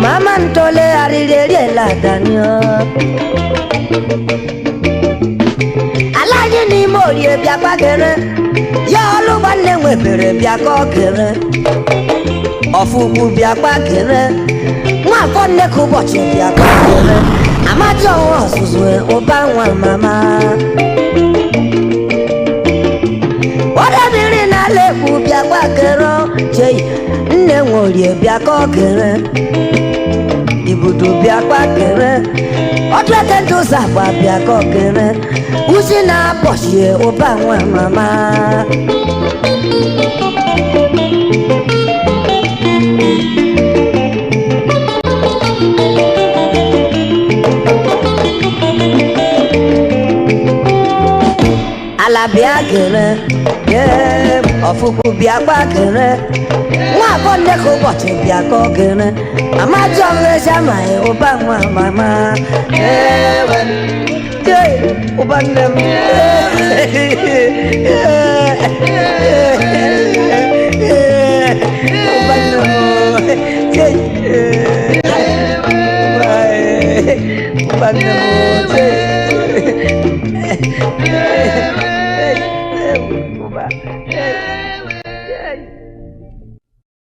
Mama ntole arịrị la Daniel. Ala anyị n'ime orie bịakwa kere ya ọlụ nwanne nwebere bịakọ kere ọfụgbu bịakwa kere nwafọ nne ka ụbọchị bịakwa kere amadi ọnwa ọzụzụ ụba nwa mama ọdabiri n'ala ekwu bịakwa kere chei nne nworie bịakọ kere ibudo bịakwa kere ọdụeke ndị ụzọ agba bịakọ kere uzi na-abọchie ụba nwa mama ala bịa kere ọfụkwụ bịakwa kere nwa afọ nne ka ụbọchị bịakọ kere amadi ọnwụ amaghị ụba nwa mama ụba nne m ụba nne m ụba nne m.